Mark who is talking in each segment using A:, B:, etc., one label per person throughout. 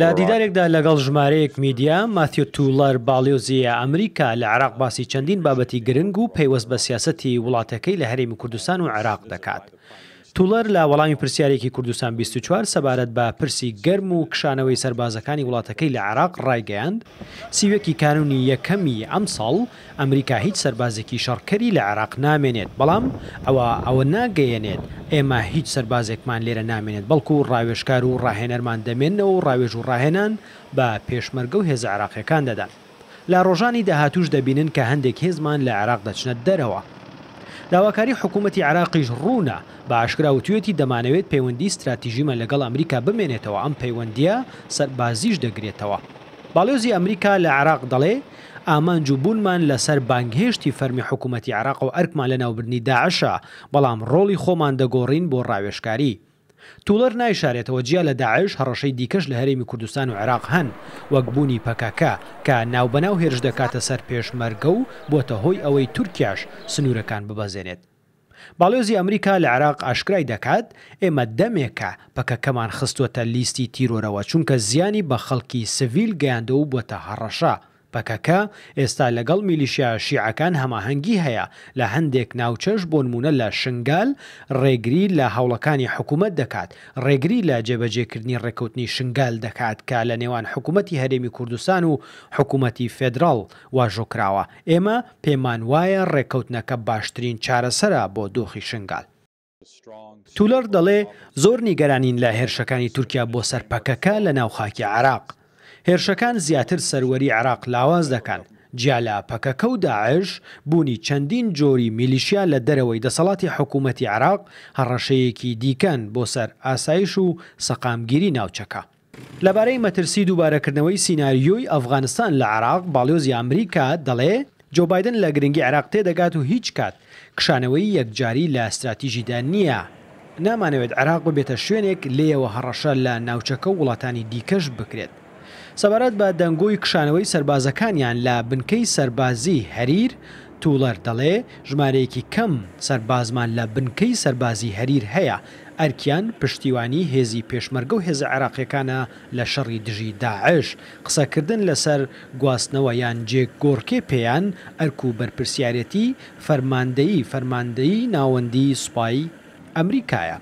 A: لە دیدارێکدا لەگەڵ ژمارەیەک میدیا، ماثیۆ تولەر باڵیۆزی ئەمریکا لە عێراق باسی چەندین بابەتی گرنگ و پەیوەست بە سیاسەتی وڵاتەکەی لە هەرێمی کوردستان و عێراق دەکات. تولەر لە وەڵامی پرسیارێکی کوردستان 24 سەبارەت بە پرسی گەرم و کشانەوەی سەربازەکانی وڵاتەکەی لە عێراق ڕایگەیاند، 31 ی کانوونی یەکەمی ئەمساڵ ئەمریکا هیچ سەربازێکی شەڕکەری لە عێراق نامێنێت، بەڵام ئەوە ئەوە ناگەیەنێت ئێمە هیچ سەربازێکمان لێرە نامێنێت، بەڵکو ڕاوێژکار و ڕاهێنەرمان دەمێننەوە و ڕاوێژ و ڕاهێنان بە پێشمەرگە و هێزە عێراقییەکان دەدەن. لە ڕۆژانی داهاتووش دەبینن کە هەندێک هێزمان لە عێراق دەچنە دەرەوە. داواکاری حکوومەتی عێراقیش ڕوونە، بە ئاشکرا وتوویەتی دەمانەوێت پەیوەندیی ستراتیژیمان لەگەڵ ئەمریکا بمێنێتەوە، ئەم پەیوەندییە سەربازیش دەگرێتەوە. باڵیۆزی ئەمریکا لە عێراق دەڵێ، ئامانج و بوونمان لەسەر بانگهێشتی فەرمی حکوومەتی عێراقە و ئەرکمان لەناوبردنی داعشە، بەڵام ڕۆڵی خۆمان دەگۆڕین بۆ ڕاوێژکاری. توڵەر نایشارێتەوە جیا لە داعش هەڕەشەی دیکەش لە هەرێمی کوردستان و عێراق هەن، وەک بوونی پەکەکە کە ناوبەناو هێرش دەکاتە سەر پێشمەرگە و بووەتە هۆی ئەوەی تورکیاش سنوورەکان ببەزێنێت. باڵیۆزی ئەمریکا لە عێراق ئاشکرای دەکات، ئێمە دەمێکە پەکەکەمان خستووەتە لیستی تیرۆرەوە، چونکە زیانی بە خەڵکی سڤیل گەیاندووە و بووەتە هەڕەشە. پەکەکە ئێستا لەگەڵ میلیشیا شیعەکان هەماهەنگی هەیە، لە هەندێک ناوچەش بۆنموونە لە شنگال ڕێگری لە هەوڵەکانی حکومەت دەکات، ڕێگری لە جێبەجێکردنی ڕێککەوتنی شنگال دەکات کە لە نێوان حکومەتی هەرێمی کوردستان و حکومەتی فێدراڵ واژۆکراوە. ئێمە پێمانوایە ڕێککەوتنەکە باشترین چارەسەرە بۆ دۆخی شنگال. تولەر دەڵێ زۆر نیگەرانین لە هێرشەکانی تورکیا بۆ سەر پەکەکە لە ناو خاکی عێراق. هێرشەکان زیاتر سەروەری عێراق لاواز دەکەن. جیا لە پەکەکە و داعش، بوونی چەندین جۆری میلیشیا لە دەرەوەی دەسەڵاتی حکوومەتی عێراق هەڕەشەیەکی دیکەن بۆ سەر ئاسایش و سەقامگیری ناوچەکە. لەبارەی مەترسی دووبارەکردنەوەی سیناریۆی ئەفغانستان لە عێراق، باڵیۆزی ئەمریکا دەڵێ، جۆ بایدن لە گرنگی عێراق تێدەگات و هیچ کات کشانەوەی یەکجاری لە ستراتیژیدا نییە. نامانەوێت عێراق ببێتە شوێنێک لێیەوە هەڕەشە لە ناوچەکە و وڵاتانی دیکەش بکرێت. سەبارەت بە دەنگۆی کشانەوەی سەربازەکانیان لە بنکەی سەربازیی هەریر، توڵەر دەڵێ، ژمارەیەکی کەم سەربازمان لە بنکەی سەربازیی هەریر هەیە، ئەرکیان پشتیوانی هێزی پێشمەرگە و هێزە عێراقییەکانە لە شەڕی دژی داعش، قسەکردن لەسەر گواستنەوە یان جێگۆڕکێ پێیان ئەرک و بەرپرسیارێتی فەرماندەیی فەرماندەیی ناوەندیی سوپای ئەمریکایە.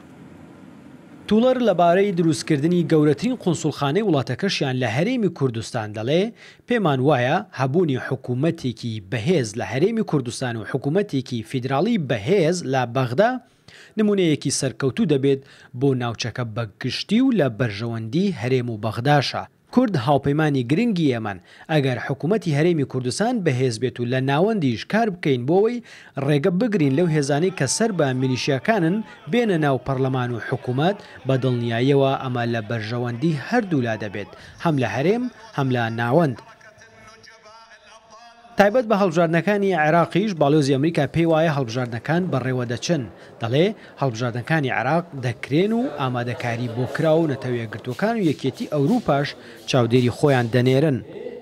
A: توڵەر لەبارەی دروستکردنی گەورەترین قونسوڵخانەی وڵاتەکەشیان لە هەرێمی کوردستان دەڵێ، پێمان وایە هەبوونی حکومەتێکی بەهێز لە هەرێمی کوردستان و حکومەتێکی فیدراڵی بەهێز لە بەغدا نمونەیەکی سەرکەوتوو دەبێت بۆ ناوچەکە بە گشتی و لە بەرژەوەندی هەرێم و بەغداشە. کورد هاوپەیمانی گرنگی ئێمەن، ئەگەر حکومەتی هەرێمی کوردستان بەهێز بێت و لە ناوەندیش کار بکەین بۆ ئەوەی ڕێگە بگرین لەو هێزانەی کە سەر بە میلیشیاکانن بێنە ناو پەڕلەمان و حکومەت، بە دڵنیاییەوە ئەمە لە بەرژەوەندی هەردوولا دەبێت هەم لە هەرێم هەم لە ناوەند. تایبەت بە هەڵبژاردنەکانی عێراقیش، باڵیۆزی ئەمریکا پێیوایە هەڵبژاردنەکان بەڕێوەدەچن، دەڵێ، هەڵبژاردنەکانی عێراق دەکرێن و ئامادەکاری بۆ کراوە و نەتەوە یەکگرتووەکان و یەکێتی ئەوروپاش چاودێری خۆیان دەنێرن.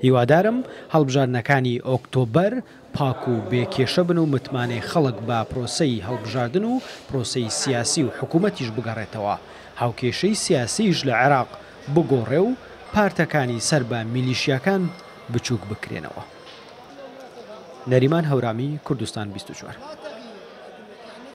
A: هیوادارم هەڵبژاردنەکانی ئۆکتۆبەر پاک و بێ کێشە بن و متمانەی خەڵک بە پرۆسەی هەڵبژاردن و پرۆسەی سیاسی و حکومەتیش بگەڕێتەوە، هاوکێشەی سیاسیش لە عێراق بگۆڕێ و پارتەکانی سەر بە میلیشیاکان بچووک بکرێنەوە. نەریمان هەورامی، کوردستان 24.